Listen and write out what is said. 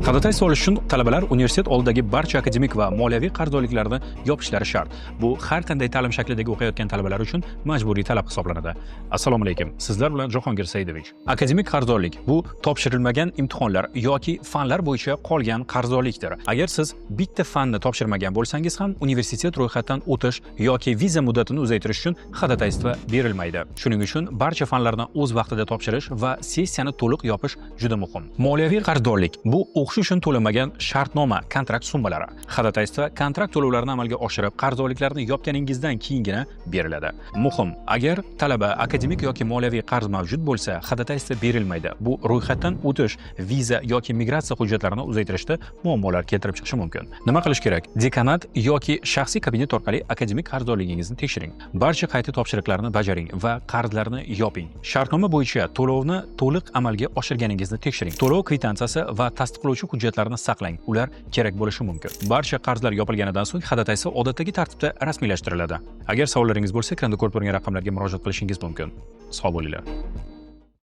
Ходатайство olish uchun talabalar universitet oldidagi barcha akademik va moliyaviy qarzdorliklarni yopishlari shart. Bu har qanday ta'lim shaklidagi o'qiyotgan talabalar uchun majburiy talab hisoblanadi. Assalomu alaykum. Sizlar bilan Jahongir Saidovich. Akademik qarzdorlik bu topshirilmagan imtihonlar yoki fanlar bo'yicha qolgan qarzdorlikdir. Agar siz bitta fanni topshirmagan bo'lsangiz ham, universitet ro'yxatdan o'tish yoki viza muddatini uzaytirish uchun ходатайство berilmaydi. Shuning uchun barcha fanlarni o'z vaqtida topshirish va sessiyani to'liq yopish juda muhim. Moliyaviy qarzdorlik bu o'qish uchun to'lanmagan shartnoma, kontrakt summalari. Ходатайство kontrakt to'lovlarini amalga oshirib, qarzdorliklarni yopganingizdan keyingina beriladi. Muhim, agar talaba akademik yoki moliyaviy qarz mavjud bo'lsa, ходатайство berilmaydi. Bu ro'yxatdan o'tish, viza yoki migratsiya hujjatlarini uzaytirishda muammolar keltirib chiqishi mumkin. Nima qilish kerak? Dekanat yoki shaxsiy kabinet orqali akademik qarzdorligingizni tekshiring. Barcha qayta topshiriqlarni bajaring va qarzlarni yoping. Shartnoma bo'yicha to'lovni to'liq amalga oshirganingizni tekshiring. To'lov kvitansiyasi va tasdiqlovchi hujjatlarni saqlang. Ular kerak bo'lishi mumkin. Barcha qarzlar yopilganidan so'ng ходатайство odatdagi tartibda rasmiylashtiriladi. Agar savollaringiz bo'lsa, ekranda ko'rib turgan raqamlarga murojaat qilishingiz mumkin. Sog' bo'linglar.